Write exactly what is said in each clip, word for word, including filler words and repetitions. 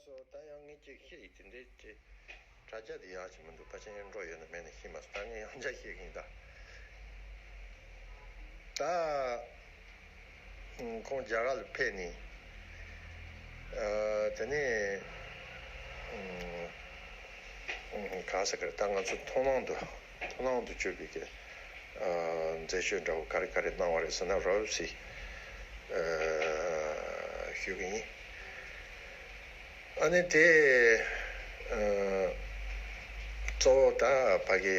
སོ་ད་ཡང་ངས་ཅིག་བཤད་ཡིན་དེ་འདྲའི་ཅིག་དྲ་རྒྱ་དེ་ཡག་ཅིག་མི་འདུག་ཕལ་ཆེར་ཡང་འགྲོ་ཡོད་ན་མེད་ན་ཤེས་མ་སོང་། ད་ངས་ཡང་བསྐྱར་བཤད་གི་ཡིན་ད། ད་ཁོང་རྒྱ་གར་ལ་ཕེབས་ནས་ཨ་དེ་ནས་ཨ་ག་ཟེར་གི་རེད། ད་ང་ཚོ་མཐོང་སྣང་དུ་མཐོང་སྣང་དུ་གྱུར་པའི་གི་ཨ་མཛད་སྤྱོད་འདྲ་བོ་ག་རེ་ག་རེ་གནང་བ་རེད་ཟེར་ན་རོབ་ཙམ་ཨ་ཞུ་གི་ཡིན། ཨ་ནི་དེ་ཨ་གཙོ་བོ་ད་ཕ་གི་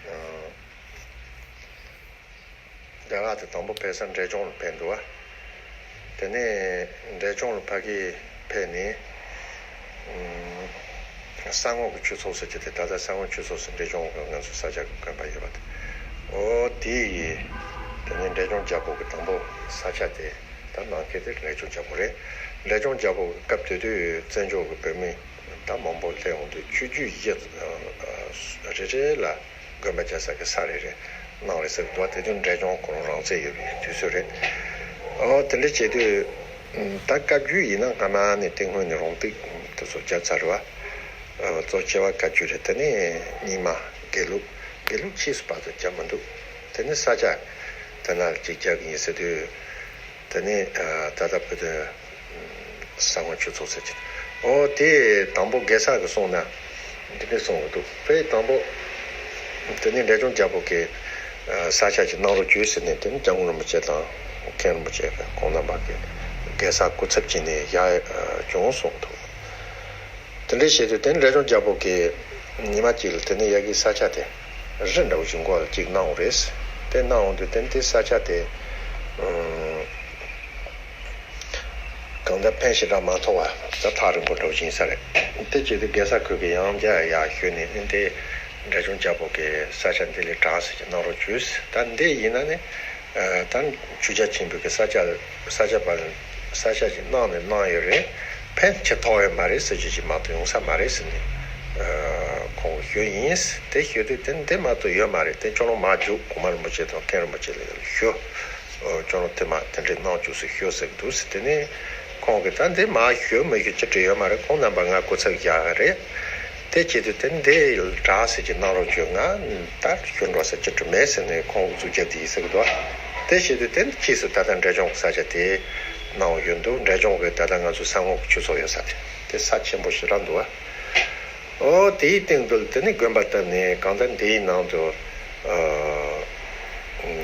ཨ་རྒྱ་གར་དེ་དང་པོ་ཕེབས་ས་འབྲས་ལྗོངས་ལ་ཕེབས་འདུག་བ། དེ་ནས་འབྲས་ལྗོངས་ལ་ཕ་གི་ཕེབས་ནས་ཨ་ས་ངོས་ཀྱི་ཆོས་ཚོགས་ཟེར་གྱི་དེ་ད་ལྟ་ས་ངོས་ཆོས་ཚོགས་ཟེར་འབྲས་ལྗོངས་ཀྱི་ང་ཚོ་ས་ཆ་གི་དགོན་པ་ཡོད་པ་དེ། ཨོ་དེ་ཡི་དེ་ནས་འབྲས་ལྗོངས་རྒྱལ་པོ་གི་དང་པོ་ས་ཆ་དེ། ད་ནང་ཁུལ་དེ་འབྲས་ལྗོངས་རྒྱལ་པོ་རེད། འབྲས་ལྗོངས་རྒྱལ་པོ་སྐབས་དེ་དུས་བཙན་བྱོལ་གྱི་བོད་མི་ད་མང་པོ་སླེབས་ཡོང་དུས་ཆོས་བརྒྱུད་བཞི་རེ་རེ་ལ་དགོན་པ་རྒྱག་ས་གི་ས་རེ་རེ་གནང་རེད་ཟེར་གི་འདུག་དེ་དུས་འབྲས་ལྗོངས་ཁོ་རང་རང་བཙན་ཡོད་པའི་དུས་ཚོད་རེད། ཨོ་དེ་འདྲ་བྱས་དུས་ད་བཀའ་བརྒྱུད་ཡིན་ན་སྔ་མ་ནས་དེ་སྔོན་ནས་རོང་ཏིག་དེ་ཚོ་རྒྱབ་ཚར་བ། གཙོ་ཆེ་བ་བཀའ་བརྒྱུད་རེད། དེ་ནས་རྙིང་མ་དགེ་ལུགས། དགེ་ལུགས་ཕྱིས་སུ་བར་དུ་རྒྱབ་མི་འདུག་དེ་ནས་ས་སྐྱ་དེ་ན་ཅིག་རྒྱབ་ཀྱི་ཡིན་ཟེར་དུས། དེ་ནས་ད་ལྟ་བོད་དོན་ས་ངོས་ཆོས་ཚོགས་ཟེར་གྱི། ཨོ་དེ་དང་པོ་རྒྱལ་ས་གི་གསུང་ན་འདི་འདྲ་གསུང་གི་འདུག་དཔེ་དང་པོ་དེ་ནས་འབྲས་ལྗོངས་རྒྱལ་པོ་གི་ས་ཆ་ཅིག་གནང་རོགས་བྱོས་ཟེར་ནས། དེ་ནས་སྐྱབས་མགོན་རིན་པོ་ཆེ་དང་མཁན་རིན་པོ་ཆེ་གི་ཁོང་རྣམ་པ་གི་རྒྱལ་ས་སྐུ་ཚབ་བྱས་ནས་ཡར་བྱོན་གསུང་གི་འདུག་དེ་འདྲ་བྱས་དུས་དེ་ནས་འབྲས་ལྗོངས་རྒྱལ་པོ་གིས་ཉི་མ་གཅིག་ལ་དེ་ནས་ཡ་གི་ས་ཆ་དེ་རི་འདྲ་བོ་ཞིག་མགོ་ལ་གཅིག་གནང་བ་རེད། དེ་གནང་འོང་དུས་དེ་ནས་དེ་ས་ཆ་དེ་ཨུམ་གང་ལྟར་ཕན་ཞེ་དྲག་མ་ཐོགས་པ་ད་ཐག་རིང་པོ་འདྲ་བོ་ཞིག་ཡིན་ས་རེད། དེ་བྱས་དུས་རྒྱལ་ས་ཁུལ་གྱི་ཡང་བསྐྱར་ཡར་བཞུགས་ནས་ཨ་ནི་དེ་འབྲས་ལྗོངས་རྒྱལ་པོ་གིས་ས་ཆ་འདི་ལ་གྲྭ་ཟེར་གྱི་གནང་རོགས་བྱོས། ད་འདི་ཡིན་ན་ནི། ད་ཆོས་རྒྱལ་ཆེན་པོ་གི་ས་ཆ་ས་ཆ་པ་ས་ཆ་ཞིག་གནང་ནས་གནང་ཡོད་རེད། ཕན་ཆེ་ཐོགས་ཡོད་མ་རེད་ཟེར་རྒྱུ་ཞིག་མ་གཏོགས་ཡོང་ས་མ་རེད་ཟེར་ནས་ཁོང་ཞུས་ཡིན། དེ་ཞུས་དུས་དེ་འདི་མ་གཏོགས་ཡོད་མ་རེད། དེ་ཁྱོད་རང་མར་རྒྱུགས། གོང་མ་རིན་པོ་ཆེ་དང་མཁན་རིན་པོ་ཆེ་ལ་ཞུ། ཁྱོད་རང་དེ་མ་དེ་འདྲས་གནང་བཅུག་ཟེར་ཞུ་ཟེར་འདུག་ཟེར། དེ་ནས་ཁོང་གིས་ད་འདི་མར་ཞུ་མི་ཞུ་ཅི་འདྲ་ཡོད་མ་རེད། ཁོང་རྣམ་པ་ང་སྐུ་ཚབ་བཞག་ཡ་རེད། དེ་བྱེད་དུས་དེ་འདི་གྲྭ་ཟེར་གྱི་གནང་རོགས་བྱོས། ང་ད་ཞུ་འགྲོ་ས་ཅི་འདྲ་མེད་ཟེར་ནས་ཁོང་འུ་ཚུགས་རྒྱབ་དེ་ཡིན་ཟེར་གི་འདུག་དེ་བྱེད་དུས་དེ་ཕྱིས་སུ་ད་ལྟ་འབྲས་ལྗོངས་ས་ཆ་དེ་གནང་བ་ཡོད་འདུག་འབྲས་ལྗོངས་གི་ད་ལྟ་ང་ཚོ་ས་ངོས་ཀྱི་ཆོས་ཚོགས་ཡོད་ས་དེ་དེ་ས་ཆེན་པོ་ཞེ་དྲག་འདུག་བ། ཨོ་དེའི་སྟེང་དུ་དེ་ནས་དགོན་པ་བཏབ་ནས་གང་ལྟར་འདིའི་ནང་དུ་ཨ་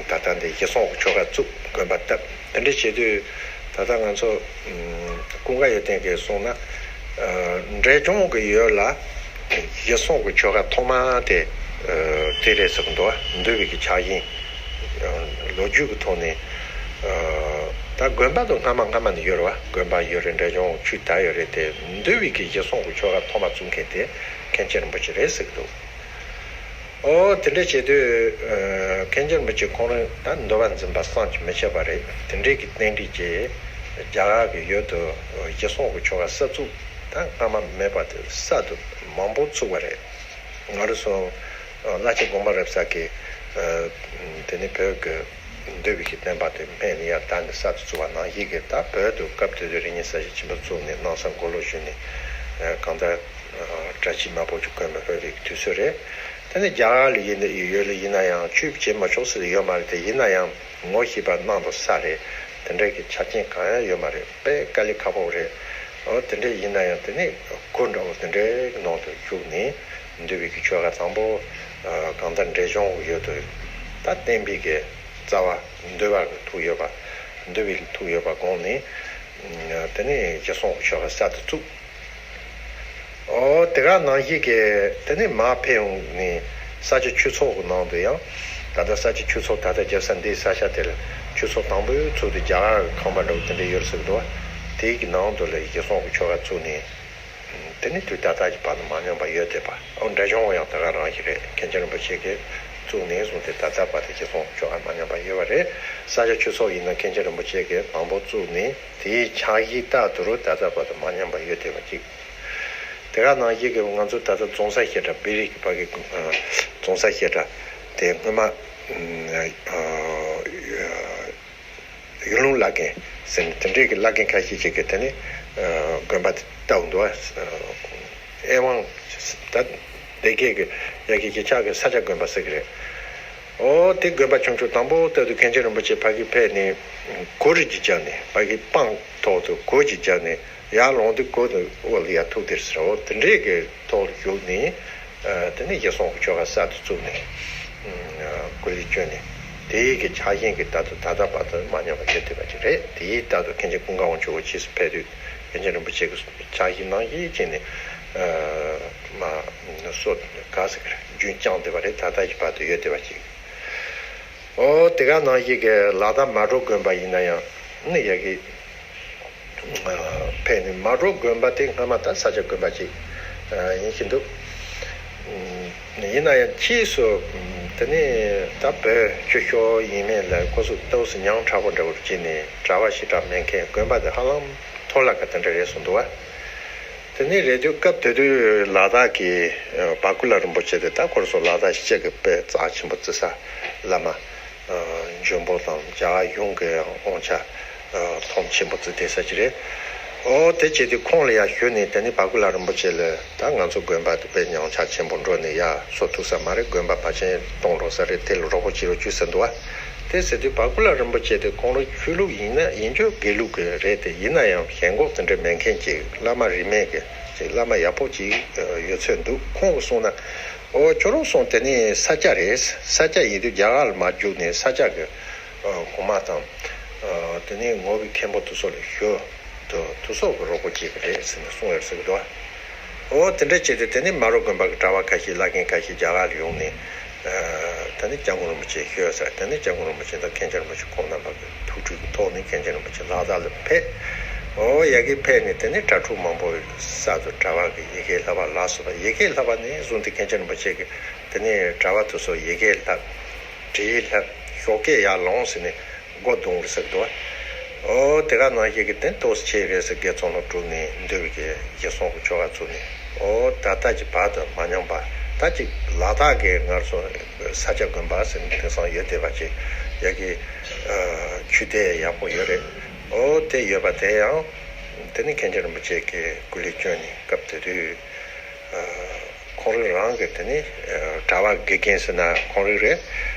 ད་ལྟ་འདི་ཞི་གསུང་གི་ཆོ་ག་བཙུགས། དགོན་པ་བཏབ། དེ་འདྲ་བྱེད་དུས་ད་ལྟ་ང་ཚོ་ཀུན་དགའ་ཡོན་ཏན་གྱིས་གསུངས་ན། ཨ་འབྲས་ལྗོངས་ཀྱི་ཡུལ་ལ་ཞི་གསུང་གི་ཆོ་ག་ཐོག་མ་དེ་ཨ་དེ་རེད་ཟེར་གི་འདུག་འདུལ་བའི་གི་ཕྱག་ཡིན། ལོ་རྒྱུས་ཀྱི་ཐོག་ནས་ཨ་ད་དགོན་པ་དང་སྔ་མ་སྔ་མ་ནས་ཡོད་རེད་བ། དགོན་པ་ཡོད་རེད། འབྲས་ལྗོངས་ཆོས་དར་ཡོད་རེད། དེ་འདུལ་བའི་གི་ཞི་གསུང་གི་ཆོ་ག་ཐོག་མ་བཙུགས་མཁན་དེ་མཁན་ཆེན་རིན་པོ་ཆེ་རེད་ཟེར་གི་འདུག་ཨོ་དེ་འདྲ་བྱེད་དུས་ཨ་མཁན་ཆེན་རིན་པོ་ཆེ་ཁོང་རང་ད་འདུལ་བ་འཛིན་པ་བསམ་གྱིས་མི་ཁྱབ་པ་རེད། དེ་འདྲའི་གི་རྟེན་འབྲེལ་གྱིས་རྒྱ་གར་གྱི་ཡུལ་དུ་ཞི་གསུང་གི་ཆོ་ག་གསར་བཙུགས་ད་སྔ་མ་མེད་པ་དེ་གསར་དུ་མང་པོ་བཙུགས་པ་རེད། ང་རང་ཚོ་བླ་ཆེན་དགོངས་པ་རབ་གསལ་གྱིས་ཨ་དེ་ནི་བོད་ཀྱི་འདུལ་བའི་གི་བསྟན་པ་དེ་སྨད་ནས་ཡར་དར་ནས་གསར་དུ་བཙུགས་པ་ནང་བཞིན་གྱི་ད་བོད་དུ་སྐབས་དེ་དུས་རིག་གནས་གསར་བརྗེ་ཆེན་པོ་བཙུགས་ནས་སྣང་ས་མགོ་ལོག་ཞུས་ནས་ཨ་གང་ལྟར་ཨ་བཀྲ་ཤིས་དམར་པོ་གྱི་དགོན་པ་ཕེབས་པའི་དུས་ཚོད་རེད། དེ་ནས་རྒྱ་གར་ལ་ཡིན་ཡོད་ལ་ཡིན་ན་ཡང་ཆོས་བྱེད་མ་ཆོག་ཟེར་ཡོད་མ་རེད། དེ་ཡིན་ན་ཡང་ངོ་ཤེས་པ་གནང་དུ་ས་རེད། དེ་འདྲའི་གི་ཆ་རྐྱེན་གང་ཡང་ཡོད་མ་རེད། དཔེ་དཀའ་ལས་ཁག་པོ་རེད། འོ་དེ་འདྲ་ཡིན་ན་ཡང་དེ་ནས་སྒོ་འདྲ་བོ་དེ་འདྲའི་ནང་དུ་ཞུགས་ནས་འདུལ་བའི་གི་ཆོ་ག་དང་པོ་ཨ་གང་ལྟར་འབྲས་ལྗོངས་ཡོད་དུ་ད་བསྟན་པའི་གི་རྩ་བ་འདུལ་བ་གི་ཐུགས་ཡོད་པ། འདུལ་བའི་ཐུགས་ཡོད་པ་དགོངས་ནས་དེ་ནས་ཞི་གསུང་གི་ཆོ་ག་གསར་དུ་བཙུགས། ཨོ་དེ་ག་ནང་བཞིན་གྱི་དེ་ནས་མར་ཕེབས་ཡོང་ནས་ས་སྐྱ་ཆོས་ཚོགས་ཀྱི་ནང་དུ་ཡང་ད་ལྟ་ས་སྐྱ་ཆོས་ཚོགས་ད་ལྟ་རྒྱབ་ས་འདིའི་ས་ཆ་དེ་ལ་ཆོས་ཚོགས་དང་པོའི་ཚུལ་དུ་རྒྱ་གར་གྱི་ཁང་པ་འདྲ་བོ་དེ་འདྲ་ཡོད་ཟེར་གི་འདུག་དེའི་གི་ནང་དུ་ལ་ཞི་གསུང་གི་ཆོ་ག་བཙུགས་ནས་དེ་ནས་དུས་ད་ལྟ་གི་བར་དུ་མ་ཉམས་པ་ཡོད་བསྡད་པ། ཨོ་འབྲས་ལྗོངས་ཡང་ད་ག་རང་ཞིག་རེད། མཁན་ཆེན་རིན་པོ་ཆེ་གིས་བཙུགས་ནས་བཟུང་སྟེ་ད་ལྟ་བར་དུ་ཞི་གསུང་གི་ཆོ་ག་མ་ཉམས་པ་ཡོད་པ་རེད། ས་སྐྱ་ཆོས་ཚོགས་ཡིན་ན་མཁན་ཆེན་རིན་པོ་ཆེ་གིས་དང་པོ་བཙུགས་ནས་དེའི་ཕྱག་བཞེས་ལྟར་དུ་ད་ལྟ་བར་དུ་མ་ཉམས་པ་ཡོད་བསྡད་པ་གཅིག་དེ་ག་ནང་བཞིན་གྱི་ང་ཚོ་ད་ལྟ་རྫོང་སར་བཤད་གྲྭ་བོད་རིགས་ཀྱི་ཕ་གི་ཨ་རྫོང་སར་བཤད་གྲྭ་དེ་སྔོན་མ་ཨ་ཡུལ་ལུང་བླ་རྒན་ཟེར་ནས་དེ་འདྲའི་གི་བླ་རྒན་ཁ་ཤས་ཅིག་གིས་དེ་ནི་ དགོན་པ་དེ་ལྟ་བུ་འདུག་བ། ཨེ་ཝང་ད་སྡེ་དགེ་གི་ཡ་གི་གི་ཆག་གི་ས་སྐྱ་དགོན་པ་ཟེར་གི་རེད། ཨོ་དེ་དགོན་པ་ཆུང་ཆུང་དང་པོ་ལྟ་དུས་མཁན་ཆེན་རིན་པོ་ཆེ་ཕ་གི་ཕེབས་ནས་གོ་རི་གཅིག་བརྒྱབ་ནས་ཕ་གི་སྤང་ཐོག་ཏུ་གོ་གཅིག་བརྒྱབ་ནས་ཡར་ལོངས་དུས་གོ་དུ་འོག་ལ་ཡར་ཐུག་དེར་ཟེར། ཨོ་དེ་འདྲས་གི་ཐོག་ལ་བཞུགས་ནས་དེ་ནས་ཞལ་གསུང་གི་ཆོ་ག་གསར་དུ་བཙུགས་ནས་སྐུ་ལས་བསྐྱོན་ནས་དེའི་གི་ཕྱག་ཞེན་གི་ད་དུ་ད་ལྟ་བར་དུ་མ་ཉམས་པ་བྱེད་ཐུབ་པ་ཅིག་རེད། དེའི་ད་དུ་མཁན་ཆེན་ཀུན་དགའ་དབང་ཕྱུག་རྗེས་སུ་ཕེབས་དུས་མཁན་ཆེན་རིན་པོ་ཆེ་གི་ཕྱག་ཞེན་ནང་བཞིན་བྱས་ནས་མ་སོ་ག་ཟེར་གི་རེད། རྒྱུན་བསྐྱངས་བསྡད་པ་རེད། ད་ལྟ་བཞིན་བར་དུ་ཡོད་བསྡད་པ་ཅིག་ཨོ་དེ་ག་ནང་བཞིན་གྱི་ལ་དྭགས་མལ་གྲོ་དགོན་པ་ཡིན་ན་ཡང་ནི་ཡ་གི་ཕེབས་ནས་མལ་གྲོ་དགོན་པ་དེ་སྔ་མ་ད་ས་སྐྱ་དགོན་པ་ཅིག་ཡིན་བཞིན་འདུག་ཡིན་ན་ཡང་ཕྱིས་སུ་དེ་ནས་ད་བོད་ཆོས་ཕྱོགས་ཡིན་མིན་ལ་ཁོ་ཚོ་ཏོག་ཙམ་ཉམ་ཕྲ་པོ་འདྲ་བོ་བྱས་ནས་གྲྭ་པ་ཞེ་དྲག་མེད་མཁན་དགོན་པ་དེ་ཧ་ལམ་འཐོར་བརླག་ག་དེ་འདྲ་རེད་སོང་འདུག་བ། དེ་ནས་རེད་དུས་སྐབས་དེ་དུས་ལ་དྭགས་ཀྱི་བ་ཀུ་ལ་རིན་པོ་ཆེ་དེ་ད་ཁོ་རང་ཚོ་ལ་དྭགས་སྤྱི་ཁྱབ་ཀྱི་དཔེ་རྩ་ཆེན་པོ་བརྩི་ས་བླ་མ་འཇོན་པོ་དང་རྒྱ་གར་གཞུང་གི་དབང་ཆ་མཐོང་ཆེན་པོ་བརྩི་བསྡད་ས་ཅིག་རེད། ཨོ་དེ་བྱས་དུས་ཁོང་ལ་ཡར་ཞུས་ནས་དེ་ནས་བ་ཀུ་ལ་རིན་པོ་ཆེ་ལ་ད་ང་ཚོ་དགོན་པ་དེ་དཔེ་ཉམས་ཆག་ཆེན་པོ་འགྲོ་ནས་ཡར་སོ་ཐུབ་ས་མ་རེད། དགོན་པ་ཕར་ཕྱིན་གཏོང་འགྲོ་ས་རེད། དེ་ལ་རོགས་པ་བྱེད་རོགས་བྱོས་ཟེར་འདུག་བ། དེ་ཟེར་དུས་བ་ཀུ་ལ་རིན་པོ་ཆེ་དེ་ཁོང་རང་ཆོས་ལུགས་ཡིན་ན་ཡིན་རྒྱུ་དགེ་ལུགས་ཀྱི་རེད་དེ། ཡིན་ན་ཡང་ཞེན་ཁོག་དེ་འདྲ་མེད་མཁན་ཅིག་བླ་མ་རིས་མེད་ཀྱི་ཅིག་བླ་མ་ཡག་པོ་ཅིག་ཡོད་ཚོད་འདུག་ཁོང་གིས་གསུངས་ན། ཨོ་ཁྱོད་རང་གསུངས་དེ་ནི་ས་སྐྱ་རེད། ས་སྐྱ་ཡིན་དུས་རྒྱ་གར་ལ་མ་རྒྱུགས་ནས་ས་སྐྱ་གི་གོང་མ་དང་དེ་ནས་ངོར་གྱི་མཁན་པོ་དེ་ཚོ་ལ་ཞུ། དུ་དུ་སོགས་ཀྱི་རོགས་པ་བྱེད་ཀྱི་རེད་ཟེར་ནས་གསུངས་ཡོད་ཟེར་གྱི་འདུག་ཨོ་དེ་འདྲ་བྱས་ཏེ་དེ་ནས་མལ་གྲོ་དགོན་པ་གི་གྲྭ་པ་ཁ་ཤས་བླ་རྒན་ཁ་ཤས་རྒྱ་གར་ལ་ཡོང་ནས་དེ་ནས་སྐྱབས་མགོན་རིན་པོ་ཆེ་ཞུས་ཟེར། དེ་ནས་སྐྱབས་མགོན་རིན་པོ་ཆེ་དང་མཁན་ཆེན་རིན་པོ་ཆེ་ཁོང་རྣམ་པ་གི་ཐུགས་ཁྲིད་ཀྱི་ཐོག་ནས་མཁན་ཆེན་རིན་པོ་ཆེ་ལ་དྭགས་ལ་ཕེབས། ཨོ་ཡ་གི་ཕེབས་ནས་དེ་ནས་གྲྭ་ཕྲུག་མང་པོ་གསར་དུ་གྲྭ་པ་གི་ཡི་གེ་བསླབ་པ་ལ་སོགས་པ། ཡི་གེ་བསླབ་པ་ནས་བཟུང་སྟེ་མཁན་ཆེན་རིན་པོ་ཆེ་གི་དེ་ནས་གྲྭ་པ་དེ་ཚོ་ཡི་གེ་བསླབ། བྲིས་བསླབ། ཤོག་སྐད་ཡར་ལོངས་ཟེར་ནས་སྒོ་རྡུང་རེད་ཟེར་འདུག་ཨོ་དེ་ག་ནང་བཞིན་གྱི་དེ་ཏོག་ཙམ་ཆེ་རེད་ཟེར། དགེ་ཚོགས་ནང་བསྒྲུབས་ནས་འདུལ་བའི་གི་ཞལ་གསུང་གི་ཆོ་ག་ཚུགས་ནས། ཨོ་ད་ལྟ་གྱི་བར་དུ་མ་ཉམས་པ། ད་ཅིག་ལ་དྭགས་ཀྱི་ང་ཚོ་ས་སྐྱ་དགོན་པ་ཟེར་ནས་དེང་སང་ཡོད་བསྡད་པ་ཅིག་ཡ་གི་ཆོས་སྡེ་ཡག་པོ་ཡོད་རེད། ཨོ་དེ་ཡོད་པ་དེ་ཡང་དེ་ནི་མཁན་ཆེན་རིན་པོ་ཆེ་གི་སྐུ་ལས་བསྐྱོན་ནས་སྐབས་དེ་དུས། ཁོང་རང་རང་གི་དེ་ནི་གྲྭ་པ་དགེ་རྒན་ཟེར་ན་ཁོང་རང་རེད།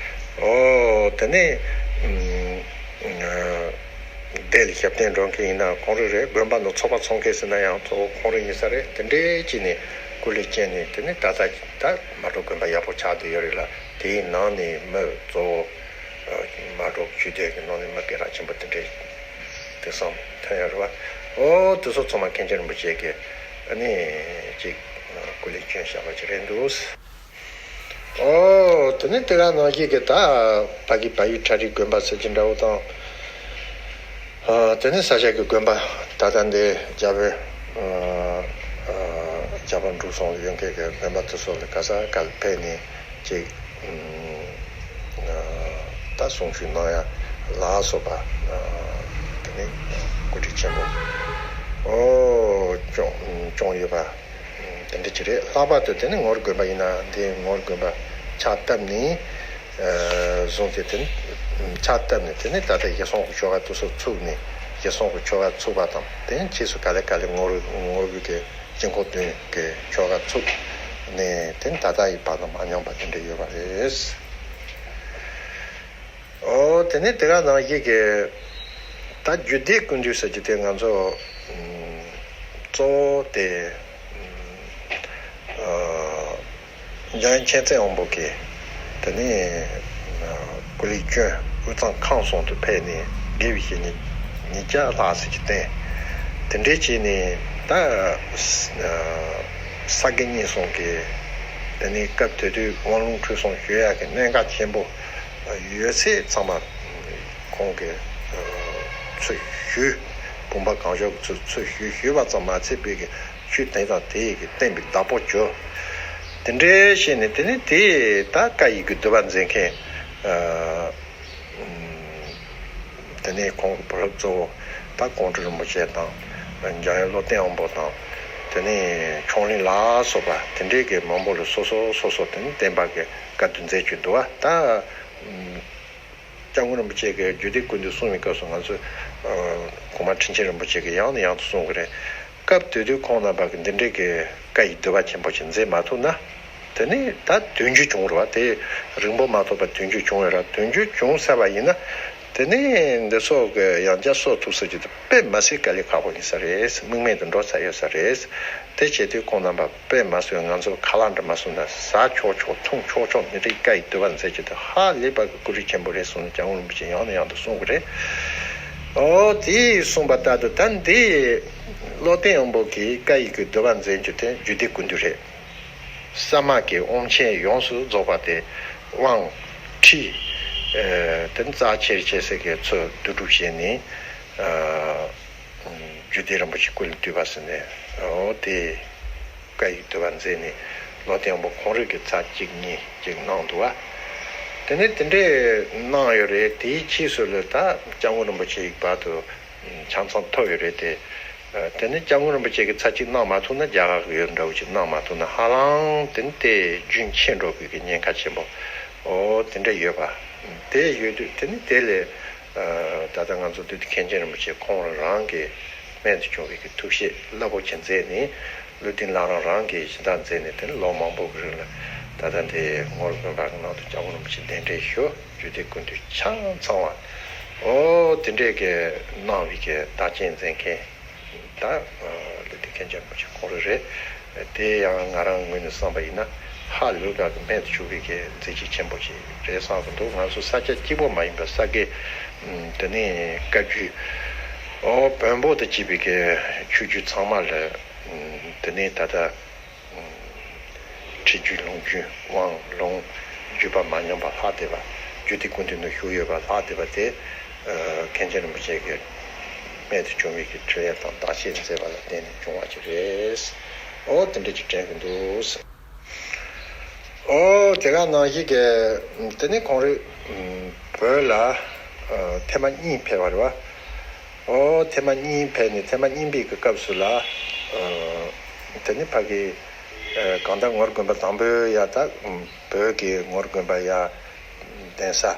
ཨོ་དེ་ནི་སྡེ་ལ་ཞབས་བརྟན་སྒྲུབ་མཁན་ཡིན་ན་ཁོང་རང་རེད། དགོན་པ་ནང་ཚོགས་པ་ཚོགས་མཁན་ཟེར་ན་ཡང་གཙོ་བོ་ཁོང་རང་ཡིན་ས་རེད། དེ་འདྲའི་ཅིག་ནས་སྐུ་ལས་བསྐྱོན་ནས་དེ་ནི་ད་ལྟ་ད་མལ་གྲོ་དགོན་པ་ཡག་པོ་ཆགས་བསྡད་ཡོད་རེད་ལ། དེའི་ནང་ནས་མི་གཙོ་བོ་མལ་གྲོ་ཆོས་སྡེ་གི་ནང་ནས་མི་སྐད་གྲགས་ཆེན་པོ་དེ་འདྲའི་དེང་སང་ཐོན་ཡོད་རེད་བ། ཨོ་དེ་ཚོ་ཚང་མ་མཁན་ཆེན་རིན་པོ་ཆེ་གི་ཨ་ནི་ཅིག་སྐུ་ལས་བསྐྱོན་བཞག་པ་ཅིག་རེད་འདུག་ཨོ་དེ་ནས་དེ་ག་ནང་བཞིན་གྱི་ད་ཕ་གི་བལ་ཡུལ་ཁྲ་རིག་དགོན་པ་ཟེར་གྱི་འདྲ་བོ་དང་། ཨ་དེ་ནས་ས་སྐྱ་གི་དགོན་པ་ད་ལྟ་འདི་རྒྱ་བོད་ཨ་ཨ་རྒྱ་བོད་འབྲུག་གསུམ་ཡོད་མཁན་གྱི་དགོན་པ་དེ་ཚོ་ལ་ག་ས་ག་ལ་ཕེབས་ནས་ཅིག་ད་གསུང་ཆོས་གནང་ཡ་ལ་སོགས་པ་དེ་ནི་གོ་སྒྲིག་ཆེན་པོ་ཨོ་སྐྱོང་སྐྱོང་ཡོད་པ་དེ་འདྲ་ཅིག་རེད། ལྷག་པར་དུ་དེ་ནི་ངོར་དགོན་པ་ཡིན་ན་དེ་ངོར་དགོན་པ་ཕྱག་བཏབ་ནས་བཟུང་སྟེ་དེ་ནི་ཕྱག་བཏབ་ནས་དེ་ནི་ད་ལྟ་ཞལ་གསུང་གི་ཆོ་ག་དེ་ཚོ་ཚུགས་ནས་ཞལ་གསུང་གི་ཆོ་ག་ཚུགས་པ་དང་། དེ་ནི་ཕྱིས་སུ་ག་ལེ་ག་ལེ་ངོར་ངོར་གྱི་དཀྱིལ་འཁོར་འདོན་གྱི་ཆོ་ག་ཚུགས་ནས་དེ་ནི་ད་ལྟ་ཡི་བར་དུ་མ་ཉམས་པ་དེ་འདྲ་ཡོད་པ་རེད། ཨོ་དེ་ནས་དེ་ག་ནང་བཞིན་གྱི་ད་རྒྱུད་སྡེ་ཀུན་བཏུས་ཟེར་གྱི་དེ་ང་ཚོ་གཙོ་བོ་དེ་འཇམ་དབྱངས་མཁྱེན་བརྩེ་དབང་པོ་གིས་དེ་ནས་སྐུ་ལས་བསྐྱོན་དབུས་གཙང་ཁམས་གསུམ་དུ་ཕེབས་ནས་དགེ་བའི་བཤེས་གཉེན་ཉིས་བརྒྱ་ལྷག་ཙམ་གྱིས་བསྟེན། དེ་འདྲའི་བྱས་ནས་ད་ས་དགེ་བསྙེན་གསུམ་གྱི་དེ་ནས་སྐབས་དེ་དུས་དབང་ལུང་ཁྲིད་གསུམ་ཞུ་ཡག་གི་གནད་འགག་ཆེན་པོ་ཡོད་ཚད་ཚང་མ་ཁོང་གིས་ཚུར་ཞུས། བུམ་པ་གང་བྱོ་གི་ཚུར་ཚུར་ཞུས། ཞུས་པ་ཙམ་མ་ཚད་པའི་གི་ཆོས་དེ་དང་དེ་ཡི་གི་བསྟན་པའི་བདག་པོ་གྱུར། དེ་འདྲའི་བྱས་ནས་དེ་ནས་དེ་ད་བཀའ་ཡི་གི་སྡུད་པ་མཛད་མཁན་དེ་ནས་ཁོང་གི་བུ་སློབ་གཙོ་བོ་ད་ཀོང་སྤྲུལ་རིན་པོ་ཆེ་དང་། འཇམ་དབྱངས་བློ་བརྟན་དབང་པོ་དང་། དེ་ནས་ཆོས་གླིང་ལ་སོགས་པ་དེ་འདྲའི་གི་མང་པོ་ལ་སོ་སོ་སོ་སོ་དེ་ནས་བསྟན་པ་གི་བཀའ་བསྡུ་མཛད་ཀྱི་འདུག་བ། ད་ སྐྱབས་མགོན་རིན་པོ་ཆེ་གིས་རྒྱུད་སྡེ་ཀུན་བཏུས་གསུང་བའི་སྐབས་སུ་ང་ཚོས་གོང་མ་ཁྲི་ཆེན་རིན་པོ་ཆེ་གིས་ཡང་ནས་ཡང་དུ་གསུང་གི་རེད། སྐབས་དེ་དུས་ཁོང་རྣམ་པ་གིས་འདི་འདྲའི་གི་བཀའ་ཡི་བསྡུ་བ་ཆེན་པོ་ཞིག་མཛད་མ་ཐུབ་ན། དེ་ནས་ད་དོན་བརྒྱུད་བྱུང་རེད་བ། དེ་རིང་པོ་མ་ཐོགས་པར་དོན་བརྒྱུད་བྱུང་ཡོད་ར། དོན་བརྒྱུད་བྱུང་ཚར་བ་ཡིན་ན། དེ་ནས་འདི་ཚོ་གི་ཡང་བསྐྱར་གསོ་ཐུབ་ས་ཅིག་དེ་དཔེ་མ་སྲིད་དཀའ་ལས་ཁག་པོ་ཡིན་ས་རེད། དམིགས་མེད་དུ་འགྲོ་ཚར་ཡོད་ས་རེད། དེ་བྱེད་དུས་ཁོང་རྣམ་པ་དཔེ་མ་སྲིད་ང་ཚོ་ཁ་ལག་འདྲ་མ་སོང་ན་ཟ་ཆོག་ཆོག་འཐུང་ཆོག་ཆོག་འདི་འདྲའི་བཀའ་ཡི་བསྡུ་བ་མཛད་རྒྱུ་དེ་ཧ་ལས་པ་གི་སྐུ་རིས་ཆེན་པོ་རེད་གསུངས་ནས་སྐྱབས་མགོན་རིན་པོ་ཆེ་ཡང་ནས་ཡང་དུ་གསུང་གི་རེད། ཨོ་དེས་གསུངས་པ་ལྟར་དུ་ད་འདི་བློ་བརྟན་དབང་པོ་གིས་བཀའ་ཡི་གི་བསྡུ་བ་མཛད་རྒྱུ་དེ་རྒྱུད་སྡེ་ཀུན་བཏུས་རེད། ས་མ་གི་དབང་ཆེན་ཡོངས་སུ་རྫོགས་པ་དེ་དབང་ཁྲིད། ཨ་དེ་ནི་རྩ་ཆེར་བྱེད་སའི་གི་ཚུལ་བསྡུ་སྒྲུབ་བྱས་ནས། ཨ་རྒྱུད་སྡེ་རིན་པོ་ཆེ་ཀུན་ལས་བཏུས་པ་ཟེར་ནས། ཨོ་དེ་བཀའ་ཡི་བསྡུ་བ་མཛད་ནས་བློ་བརྟན་དབང་པོ་ཁོང་རང་གིས་ཚར་གཅིག་གཉིས་ཅིག་གནང་འདུག་བ། དེ་ནས་དེ་འདྲས་གནང་ཡོད་རེད། དེའི་ཕྱིས་སུ་ལ་ད་སྐྱབས་མགོན་རིན་པོ་ཆེ་ཡི་བར་དུ་ཆ་ཚང་ཐོབ་ཡོད་རེད་དེ། ཨ་དེ་ནས་སྐྱབས་མགོན་རིན་པོ་ཆེ་གིས་ཚར་གཅིག་གནང་མ་ཐུབ་ན་རྒྱ་གར་གི་ཡོད་འདྲ་བོ་ཅིག་གནང་མ་ཐུབ་ན་ཧ་ལམ་དེ་ནི་དེ་རྒྱུན་ཆད་འགྲོ་དགོས་ཀྱི་ཉེན་ཁ་ཆེན་པོ་ཨོ་དེ་འདྲ་ཡོད་པ། དེ་ཡོད་དུས་དེ་ནི་དེ་ལས་ཨ་ད་ལྟ་ང་ཚོ་བདུད་འདུལ་མཁན་ཆེན་རིན་པོ་ཆེ་ཁོང་རང་གི་རྨད་དུ་བྱུང་བའི་གི་ཐུགས་བཞེད་རླབས་པོ་ཆེ་མཛད་ནས། བློ་བརྟན་བླ་རུང་རང་གིས་གཞི་བདག་མཛད་ནས་དེ་ནི་ལོ་མང་པོ་གི་རིང་ལ་ད་ལྟ་འདི་ངོར་དགོན་པ་གི་ནང་དུ་སྐྱབས་མགོན་རིན་པོ་ཆེ་གདན་འདྲེན་ཞུ། རྒྱུད་སྡེ་ཀུན་བཏུས་ཆ་ཚང་བ་ཨོ་དེ་འདྲས་ཀྱི་གནང་བའི་གི་བདག་རྐྱེན་མཛད་མཁན་ད་ལུས་ལྡན་མཁན་ཆེན་རིན་པོ་ཆེ་ཁོང་རང་རེད། དེ་ཡང་ང་རང་ངོས་ནས་བསམ་པ་ཡིན་ན་ཧ་ལས་པ་གི་རྨད་དུ་བྱུང་བའི་གི་མཛད་རྗེས་ཆེན་པོ་ཞིག་རེད་བསམ་གི་འདུག་ང་ཚོ་ས་ཆ་གཅིག་པོ་མ་ཡིན་པར་ས་དགེ་དེ་ནས་བཀའ་བརྒྱུད་ཨོ་བོན་པོ་དང་བཅས་པའི་གི་ཆོས་བརྒྱུད་ཚང་མ་ལ་དེ་ནས་ད་ལྟ་ཁྲིད་རྒྱུད་ལུང་རྒྱུད་དབང་ལུང་བརྒྱུད་པ་མ་ཉམས་པ་ལྷག་བསྡད་པ། རྒྱུད་སྡེ་ཀུན་བཏུས་ནང་བཞུགས་ཡོད་པ་ལྷག་བསྡད་པ་དེ་ཨ་མཁན་ཆེན་རིན་པོ་ཆེ་གིས་རྨད་དུ་བྱུང་བའི་གི་འཕྲིན་ལས་དང་བདག་གཅེས་མཛད་པ་ལ་བརྟེན་ནས་བྱུང་བ་ཅིག་རེད། ཨོ་དེ་འདྲ་ཅིག་དྲན་གྱི་འདུག་ཨོ་དེ་ག་ནང་བཞིན་གི་དེ་ནས་ཁོང་རང་བོད་ལ་ཨ་ཐེངས་མ་གཉིས་ཕེབས་པ་རེད་བ། ཨོ་ཐེངས་མ་གཉིས་ཕེབས་ནས་ཐེངས་མ་གཉིས་པའི་གི་སྐབས་སུ་ལ་ཨ་དེ་ནས་ཕ་གི་ཨ་གང་ལྟར་ངོར་དགོན་པ་དང་པོའི་ཡ་ད་བོད་ཀྱི་ངོར་དགོན་པ་ཡ་གདན་ས་ཨ་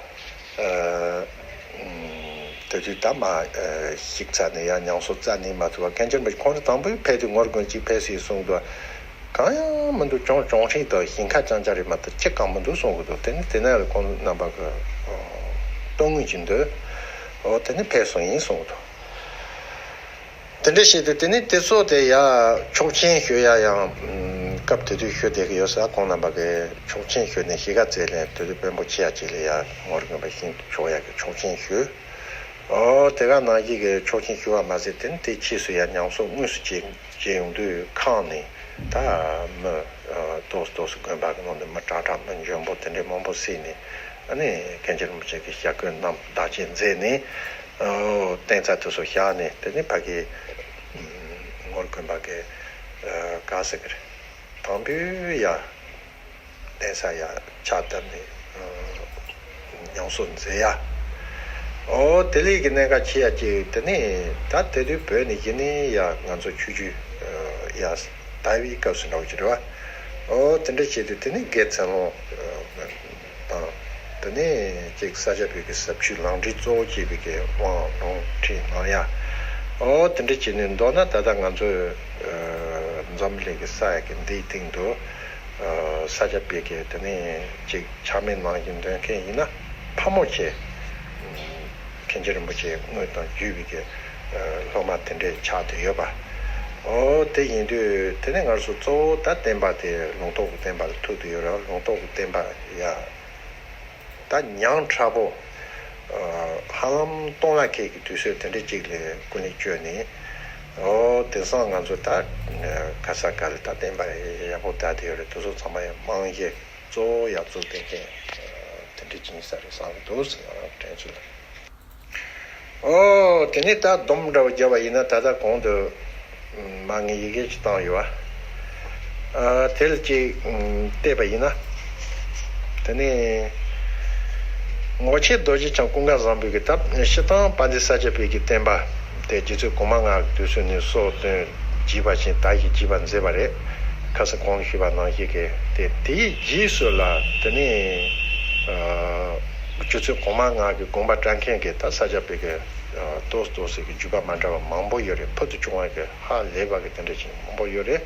དེ་དུས་ད་མ་ཨ་བཤིག་ཚར་ནས་ཡ་ཉམས་གསོ་རྩ་ནས་མ་ཐུབ་པ། མཁན་ཆེན་རིན་པོ་ཆེ་ཁོང་རང་དང་པོའི་ཕེབས་དུས་ངོར་དགོན་གཅིག་ཕེབས་སྲིད་གསུངས་འདུག་གང་ཡང་མི་འདུག་གྱོང་གྱོང་ཧྲིལ་དང་ཞིང་ཁ་རྐྱང་རྐྱང་རེད་མ་གཏོགས་ཁྱད་གང་མི་འདུག་གསུང་གི་འདུག་དེ་ནི་དེ་ནས་ལ་ཁོང་རྣམ་པ་གི་ཨོ་བསྟོད་དངུལ་གྱི་འདོད་ཨོ་དེ་ནི་ཕེབས་སོང་ཡིན་གསུང་གི་འདུག་དེ་འདྲ་བྱས་དུས་དེ་ནི་དེ་ཚོ་དེ་ཡ་ཆོག་མཆན་ཞུ་ཡ་ཡང་སྐབས་དེ་དུས་ཞུ་བསྡད་ཀྱི་ཡོད་ས། ཁོང་རྣམ་པ་གི་ཆོག་མཆན་ཞུ་ནས་གཞིས་ཀ་རྩེ་ལ་དེ་དུས་དཔོན་པོ་ཆེ་ཡ་གཅིག་ལ་ཡ་ངོར་དགོན་པ་བཞེངས་ཆོག་ཡ་གི་ཆོག་མཆན་ཞུ། ཨོ་དེ་ག་ནང་བཞིན་གྱི་ཆོག་མཆན་ཞུ་བ་མ་ཟད་དེ་ནི་དེ་ཕྱིས་སུ་ཡང་ཉམས་གསོ་དངོས་སུ་བྱེད་བྱེད་ཡོང་དུས་ཁང་ནས་ད་མི་ཨ་ཏོག་ཙམ་ཏོག་ཙམ་དགོན་པ་གི་ནང་དུ་མི་དྲག་དྲག་མི་འཇོན་པོ་དེ་འདྲའི་མང་པོ་བསད་ནས་ཨ་ནི་མཁན་ཆེན་རིན་པོ་ཆེ་གི་ཞབས་བཀོད་རྣམས་བདག་གཅེས་མཛད་ནས་ཨོ་བརྟེན་རྩ་དེ་ཚོ་བཞག་ནས་དེ་ནི་ཕ་གི་ངོར་དགོན་པ་གི་ཨ་ག་ཟེར་གི་རེད། དང་པོའི་ཡ། གདན་ས་ཡ་ཕྱག་བཏབ་ནས་ཨ་ཉམས་གསོ་མཛད་ཡ། ཨོ་དེ་ལས་ཀྱི་གནད་འགག་ཆེ་ཡ་ཅིག་དེ་ནས་ད་དེ་དུས་བོད་ནས་གཞི་ནས་ཡ་ང་ཚོ་ཆོས་བརྒྱུད་ཨ་ཡ་དར་བའི་སྐབས་སུ་འདྲ་བོ་ཅིག་རེད་བ། ཨོ་དེ་འདྲ་བྱས་དུས་དེ་ནས་དགེ་མཚན་སློང་ཨ་དང་། དེ་ནས་ཅིག་ས་སྐྱ་པའི་གི་ཟབ་ཆོས་ལམ་འབྲས་གཙོ་བོ་བྱས་པའི་གི་དབང་ལུང་ཁྲིད་གནང་ཡ། ཨོ་དེ་འདྲ་བྱས་ནས་མདོར་ན་ད་ལྟ་ང་ཚོས་ཨ་འཛམ་བུ་གླིང་གི་ས་ཡ་གི་འདིའི་སྟེང་དུ་ཨ་ས་སྐྱ་པའི་གི་དེ་ནས་ཅིག་ཆགས་མེད་ནང་བཞིན་འདོན་མཁན་ཡིན་ན་ཕལ་མོ་ཆེ་མཁན་ཆེན་རིན་པོ་ཆེ་དངོས་དང་བརྒྱུད་པའི་གི་ཨ་སློབ་མ་དེ་འདྲས་ཆགས་བསྡད་ཡོད་པ། ཨོ་དེ་ཡིན་དུས་དེ་ནས་ང་ཚོ་གཙོ་བོ་ད་བསྟན་པ་དེ་ལུང་རྟོགས་ཀྱི་བསྟན་པ་ལ་ཐུག་བསྡད་ཡོད་རེད། ལུང་རྟོགས་ཀྱི་བསྟན་པ་ཡ། ད་ཉམ་ཕྲ་པོ། ཨ་ཧ་ལམ་སྟོང་ལ་ཁད་ཀྱི་དུས་ཚོད་དེ་འདྲ་ཅིག་ལ་ཀུན་ལེགས་བཅོས་ནས། ཨོ་དེང་སང་ང་ཚོ་ད་ག་ས་ག་ལ་ད་བསྟན་པ་ཡག་པོ་དར་བསྡད་ཡོད་རེད། དེ་ཚོ་ཚང་མ་ཡང་རྨང་གཞི་གཙོ་བོ་ཡར་བཙུགས་བསྡད་མཁན་དེ་འདྲ་ཅིག་ཡིན་ས་རེད་བསམ་གྱི་འདུག་ཟེར་ང་རང་དྲན་ཚོད། ཨོ། དེ་ནས་ད་སྡོམ་འདྲ་བོ་བརྒྱབ་པ་ཡིན་ན་ད་ལྟ་གོང་དུ་མ་ངས་ཡི་གེ་ཅིག་བཏང་ཡོད་པ། ཨ་དེ་ལ་ཅིག་བལྟས་པ་ཡིན་ན། དེ་ནས་ངོ་མཆེད་རྡོ་རྗེ་འཆང་ཀུན་དགའ་བཟང་པོའི་གི་ད་སྤྱིར་བཏང་དཔལ་ལྡན་ས་སྐྱ་པའི་གི་བསྟན་པ་དེ་རྗེ་བཙུན་གོང་མ་ལྔ་གི་དུས་ཚོད་ནས་སྲོལ་བཏོད་བགྱིས་པ་བཞིན་དར་ཞིང་རྒྱས་པར་མཛད་པ་རེད། ཁ་སང་གོང་ཞུས་པ་ནང་བཞིན་གི་དེ་དེའི་རྗེས་སུ་ལ་དེ་ནས་ཨ། སྤྱོད་ཚུལ་གོང་མ་ལྔ་གི་དགོངས་པ་བཀྲལ་མཁན་གྱི་ད་ས་སྐྱ་པའི་གི་ཏོག་ཙམ་ཏོག་ཙམ་གྱི་བརྒྱུད་པ་མ་འདྲ་བ་མང་པོ་ཡོད་རེད། ཕུལ་དུ་བྱུང་བ་གི་ཧ་ལས་པ་གི་དེ་འདྲ་ཞིག་མང་པོ་ཡོད་རེད།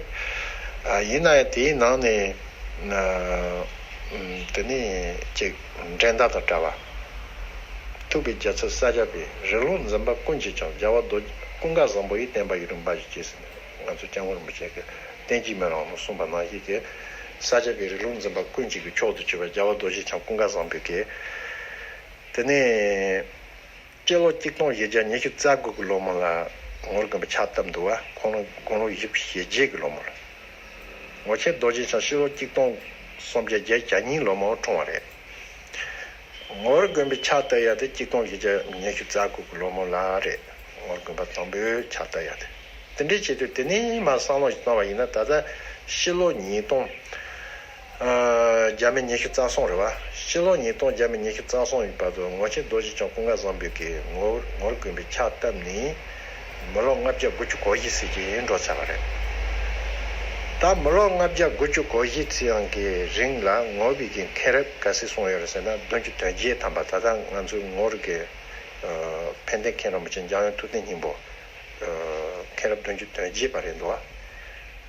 ཨ་ཡིན་ན་ཡང་དེའི་ནང་ནས་ཨ་ཨམ་དེ་ནས་ཅིག་འགྲན་ཟླ་དང་བྲལ་བ། ཐུབ་པའི་རྒྱལ་ཚབ་ས་སྐྱ་པའི་རིགས་ལུགས་འཛིན་པ་ཀུན་གྱིས་ཀྱང་རྒྱལ་བ་རྡོ་ཀུན་དགའ་བཟང་པོ་ཡི་བསྟན་པ་ཡུན་རིང་འབའ་ཞིག་གྱིས་ཟེར་ནས་ང་ཚོ་སྐྱབས་མགོན་རིན་པོ་ཆེ་གི་བསྟན་བཅོས་མེ་ལོང་ནང་གསུངས་པ་ནང་བཞིན་གྱི་ས་སྐྱ་པའི་རིགས་ལུགས་འཛིན་པ་ཀུན་གྱི་གི་མཆོག་ཏུ་གྱུར་པ་རྒྱལ་བ་རྡོ་རྗེ་འཆང་ཀུན་དགའ་བཟང་པོའི་གི་དེ་ནས་སྤྱི་ལོ་གཅིག་སྟོང་བཞི་བརྒྱ་ཉི་ཤུ་རྩ་དགུ་གི་ལོ་མོ་ལ་ངོར་དགོན་པ་ཕྱག་བཏབ་འདུག་བ། ཁོང་ལ་དགུང་ལོ་བཞི་བཅུ་ཞེ་བརྒྱད་ཀྱི་ལོ་མོ་ལ་ངོར་ཆེན་རྡོ་རྗེ་འཆང་སྤྱི་ལོ་གཅིག་སྟོང་སུམ་བརྒྱ་བརྒྱད་ཅུ་གྱ་གཉིས་ལོ་མོ་འཁྲུངས་པ་རེད། ངོར་དགོན་པའི་ཕྱག་བཏབ་ཡ་དེ་གཅིག་སྟོང་བཞི་བརྒྱ་ཉི་ཤུ་རྩ་དགུ་གི་ལོ་མོ་ལ་རེད། ངོར་དགོན་པ་དང་པོའི་ཕྱག་བཏབ་ཡ་དེ། དེ་འདྲའི་ཆེད་དུ་དེ་ནས་མར་བསམ་བློ་ཞིག་བཏང་བ་ཡིན་ན། ད་ལྟ་ཕྱི་ལོ་ཉིས་སྟོང་ཨ་བརྒྱ་མེད་ཉི་ཤུ་རྩ་གསུམ་རེད་བ། ཕྱི་ལོ་ཉིས་སྟོང་བརྒྱ་མེད་ཉི་ཤུ་རྩ་གསུམ་ཡི་བར་དུ་ངོར་ཆེན་རྡོ་རྗེ་འཆང་ཀུན་དགའ་བཟང་པོའི་གི་ངོར་ངོར་དགོན་པའི་ཕྱག་བཏབ་ནས་མི་ལོ་ལྔ་བརྒྱ་དགུ་བཅུ་གོ་བཞི་ཟེར་གྱི་འགྲོ་ཚར་བ་རེད། ད་མི་ལོ་ལྔ་བརྒྱ་དགུ་བཅུ་གོ་བཞི་ཚེ་ཡང་གི་རིང་ལ་ངོར་པའི་གི་མཁན་རབས་ག་ཚོད་སོང་ཡོད་རེད་ཟེར་ན། བདུན་ཅུ་དོན་བརྒྱད་ཐམ་པ། ད་ལྟ་ང་ཚོའི་ངོར་གི་ཨ་ཕན་བདེ་མཁན་རིན་པོ་ཆེ་འཇམ་དབྱངས་ཐུབ་བསྟན་སྙིང་པོ་ཨ་མཁན་རབས་བདུན་ཅུ་དོན་བརྒྱད་པ་རེད་འདུག་བ།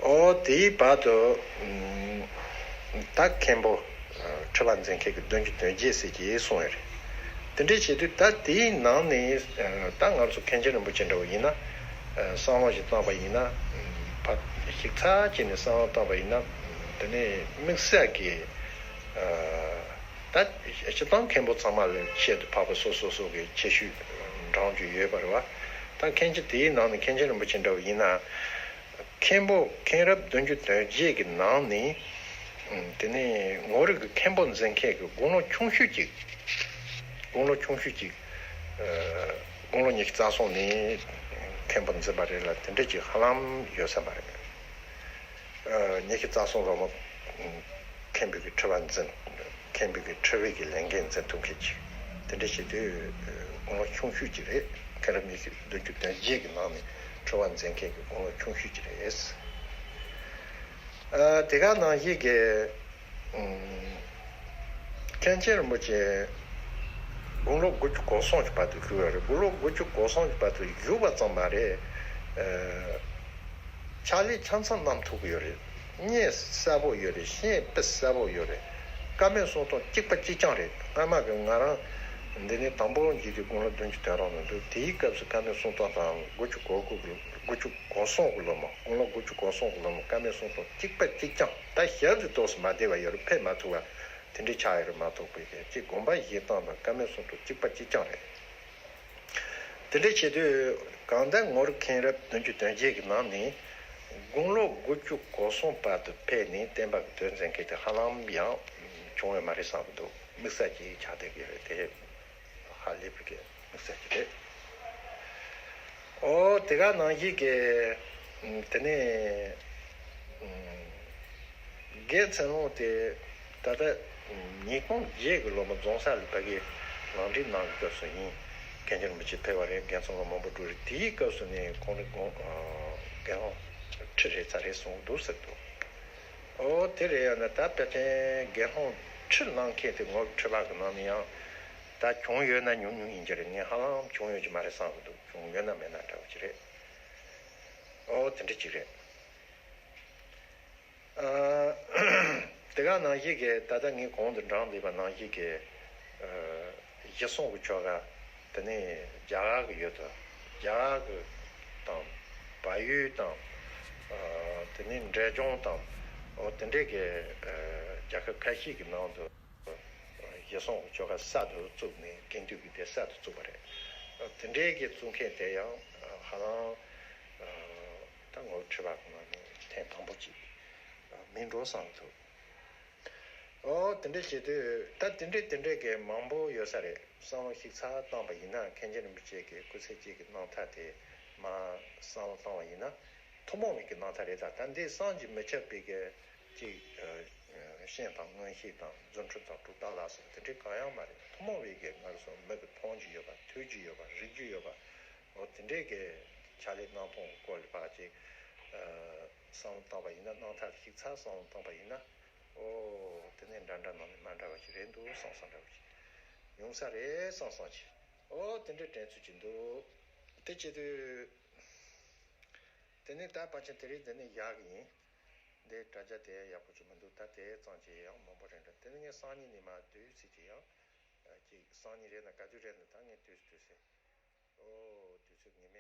ཨོ་དེའི་བར་དུ་ཨམ་ད་མཁན་པོ་ཨ་ཁྲི་པ་མཛད་མཁན་གྱི་བདུན་ཅུ་དོན་བརྒྱད་ཟེར་གྱི་སོང་ཡོད་རེད། དེ་འདྲའི་བྱེད་དུས་ད་དེའི་ནང་ནས་ཨ་ད་ང་ཚོ་མཁན་ཆེན་རིན་པོ་ཆེ་འདྲ་བོ་ཡིན་ན་ཨ་བསམ་བློ་ཞིག་བཏང་བ་ཡིན་ན། ཕར་ཞིབ་ཚགས་བྱས་ནས་བསམ་བློ་བཏང་བ་ཡིན་ན། དེ་ནས་དམིགས་བསལ་གྱི་ཨ་ད་སྤྱིར་བཏང་མཁན་པོ་ཚང་མ་ལ་ཆེད་དུ་འཕགས་པ་སོ་སོ་སོ་གི་ཁྱད་ཆོས་འདྲ་བོ་ཅིག་ཡོད་པ་རེད་བ། ད་མཁན་ཆེན་དེའི་ནང་ནས་མཁན་ཆེན་རིན་པོ་ཆེ་འདྲ་བོ་ཡིན་ན། མཁན་པོ་མཁན་རབས་བདུན་ཅུ་དོན་བརྒྱད་ཀྱི་ནང་ནས་ཨ་དེ་ནས་ངོར་གྱི་མཁན་པོ་མཛད་མཁན་གྱི་དགུང་ལོ་ཆུང་ཤོས་ཅིག་དགུང་ལོ་ཆུང་ཤོས་ཅིག་ཨ་དགུང་ལོ་ཉི་ཤུ་རྩ་གསུམ་ནས་མཁན་པོ་མཛད་པ་རེད་ལ། དེ་འདྲ་ཅིག་ཧ་ལམ་ཡོད་ས་མ་རེད། ཨ་ཉི་ཤུ་རྩ་གསུམ་ལོ་མོ་མཁན་པོའི་གི་ཁྲི་པ་འཛིན། མཁན་པོའི་གི་ཁྲི་པའི་གི་ལས་འགན་འཛིན་ཐུབ་མཁན་ཅིག་དེ་འདྲ་བྱེད་དུས་དགུང་ལོ་ཆུང་ཤོས་ཅིག་རེད། མཁན་རབས་ཉི་ཤུ་བདུན་ཅུ་དོན་བརྒྱད་ཀྱི་ནང་ནས་ཁྲི་པ་མཛད་མཁན་གྱི་དགུང་ལོ་ཆུང་ཤོས་ཅིག་རེད། ཨ་དེ་ག་ནང་བཞིན་གྱི་ཨམ་མཁན་ཆེན་རིན་པོ་ཆེ་དགུང་ལོ་དགུ་བཅུ་གོ་གསུམ་གྱི་བར་དུ་བཞུགས་ཡོད་རེད། དགུང་ལོ་དགུ་བཅུ་གོ་གསུམ་གྱི་བར་དུ་བཞུགས་པ་ཙམ་མ་རེད། ཨ་ཕྱག་ལས་ཆ་ཚང་གནང་ཐུབ་ཀྱི་ཡོད་རེད། སྙན་གསལ་པོ་ཡོད་རེད། ཤེས་དཔེ་གསལ་པོ་ཡོད་རེད། བཀའ་མོལ་གསུང་སྟངས་གཅིག་པ་གཅིག་རྐྱང་རེད། སྔ་མ་གི་ང་རང་འདི་ནས་དང་པོ་འཇིག་དུས་དགུང་ལོ་བདུན་ཅུ་དོན་རེ་ནང་དུ་དེའི་སྐབས་སུ་བཀའ་མོལ་གསུང་སྟངས་དང་དགུ་བཅུ་གོ་དགུ་གི་དགུ་བཅུ་གོ་གསུམ་གི་ལོ་མོ། དགུང་ལོ་དགུ་བཅུ་གོ་གསུམ་གི་ལོ་མོ་བཀའ་མོལ་གསུང་སྟངས་གཅིག་པ་གཅིག་རྐྱང་། ད་ཞབས་ཏོག་ཏོག་ཙམ་མ་བདེ་བ་ཡོད་རེད། ཕེབས་མ་ཐུབ་པ་དེ་འདྲའི་ཆགས་ཡོད་རེད་མ་གཏོགས་པའི་གི་ཅིག་དགོངས་པ་བཞེས་སྟངས་དང་བཀའ་མོལ་གསུང་སྟངས་གཅིག་པ་གཅིག་རྐྱང་རེད། དེ་འདྲ་བྱེད་དུས་གང་ལྟར་ངོར་མཁན་རབས་བདུན་ཅུ་དོན་བརྒྱད་ཀྱི་ནང་ནས་དགུང་ལོ་དགུ་བཅུ་གོ་གསུམ་བར་དུ་ཕེབས་ནས་བསྟན་པ་གི་དོན་མཛད་མཁན་དེ་ཧ་ལམ་ཡང་བྱུང་ཡོད་མ་རེད་བསམ་གྱི་འདུག་དམིགས་བསལ་གྱི་ཆགས་བསྡད་ཀྱི་རེད་དེ། ཧ་ལས་པའི་གི་དམིགས་བསལ་གྱི་རེད། ཨོ་དེ་ག་ནང་བཞིན་གྱི་དེ་ནས་རྒན་ཚེ་རིང་དེ་ད་ལྟ་ཉིས་སྟོང་བརྒྱད་ཀྱི་ལོ་མ་རྫོང་སར་ལ་ཕ་གིའི་ལམ་འབྲས་གནང་གི་སྐབས་སུ་ཡིན། མཁན་ཆེན་རིན་པོ་ཆེ་ཕེབས་པ་རེད། རྒན་ཚང་ལ་མང་པོ་འགྲོ་རེད། དེའི་སྐབས་སུ་ནས་ཁོང་རེ་དགོངས་རྒན་ལགས་ཁྲི་རེད་ཚར་རེད་གསུངས་འདུག་ཟེར་འདུག་ཨོ་དེ་རེད། ཡང་ན་ད་ཕལ་ཆེར་རྒན་ལགས་ཁྲི་གནང་མཁན་དེ་ངོ་ཁྲི་པ་གི་ནང་ནས་ཡང་ད་བྱུང་ཡོད་ན་ཉུང་ཉུང་ཡིན་གྱི་རེད། ངས་ཧ་ལམ་བྱུང་ཡོད་ཀྱི་མ་རེད་བསམ་གི་འདུག་བྱུང་ཡོད་ན་མེད་ན་འདྲ་བོ་ཅིག་རེད། ཨོ་དེ་འདྲ་ཅིག་རེད། ཨ་དེ་ག་ནང་བཞིན་གྱི་ད་ལྟ་ངས་གོང་དུ་བགྲངས་བསྡད་པ་ནང་བཞིན་གྱི་ཨ་གཞི་སྲུང་གི་ཆོ་ག་དེ་ནས་རྒྱ་གར་གྱི་ཡོད་དོ། རྒྱ་གར་གྱི་དང་བལ་ཡུལ་དང་ཨ་དེ་ནས་འབྲས་ལྗོངས་དང་ཨོ་དེ་འདྲས་ཀྱི་ཨ་རྒྱལ་ཁབ་ཁ་ཤས་ཀྱི་ནང་དུ་གཞི་སྲུང་གི་ཆོ་ག་གསར་དུ་བཙུགས་ནས་དགེ་འདུན་གྱི་སྡེ་གསར་དུ་བཙུགས་པ་རེད། དེ་འདྲའི་གི་བཙུགས་མཁན་དེ་ཡང་ཧ་ལམ་ད་ངོ་ཁྲི་པ་གི་ནང་ནས་ཐེངས་དང་པོ་གཅིག་མིན་འགྲོ་བསམ་འདུག་ཨོ་དེ་འདྲ་བྱེད་དུས་ད་དེ་འདྲའི་དེ་འདྲའི་གི་མང་པོ་ཡོད་ས་རེད། བསམ་བློ་ཞིབ་ཚགས་བཏང་པ་ཡིན་ན་མཁན་ཆེན་རིན་པོ་ཆེ་གི་སྐུ་ཚེ་གཅིག་གི་གནང་ཐབས་དེ་མ་བསམ་བློ་བཏང་བ་ཡིན་ན་ཐུན་མོང་མའི་གི་གནང་ཐབས་རེད། ད་ད་འདི་བསམ་གྱིས་མི་ཁྱབ་པའི་གི་ཅིག་ཨ་ཨ་ཤེས་དང་མངོན་ཤེས་དང་རྫུ་འཕྲུལ་དང་གྲུབ་རྟགས་ལ་སོགས་དེ་འདྲའི་གང་ཡང་མ་རེད། ཐུན་མོང་བའི་གི་ང་རང་ཚོ་མི་གི་མཐོང་རྒྱུ་ཡོད་པ། ཐོས་རྒྱུ་ཡོད་པ། རིག་རྒྱུ་ཡོད་པ། འོ་དེ་འདྲའི་གི་ཕྱག་ལས་གནང་སྟངས་སྐོར་ལ་ཕར་ཅིག་ཨ་བསམ་བློ་བཏང་པ་ཡིན་ན། གནང་ཐབས་ཞིབ་ཚགས་བསམ་བློ་བཏང་པ་ཡིན་ན། ཨོ་དེ་ནས་འདྲ་འདྲ་ནང་ནས་མ་འདྲ་བ་ཞིག་རེད་འདུག་བསམ་བསམ་འདྲ་བ་ཞིག་ཡོང་ས་རེད་བསམ་བསམ་བྱས། ཨོ་དེ་འདྲའི་དྲན་ཚུལ་ཅིག་འདུག་དེ་བྱེད་དུས། དེ་ནས་ད་ཕལ་ཆེར་དེ་རིང་འདི་ནས་བཞག་གི་ཡིན། འདི་དྲ་རྒྱ་དེ་ཡག་པོ་ཅིག་མི་འདུག་ད་དེ་ཙམ་ཅིག་ཡང་མང་པོ་རེད་འདྲ། དེ་ནས་ངས་སང་ཉིན་ནས་མར་དུས་ཚོད་ཅིག་ཡང་། ཅིག་སང་ཉིན་རེད་ན་ག་དུས་རེད་ན་ད་ངས་དུས་དུས་ཟེར། ཨོ་དུས་ཚོད་ངེས་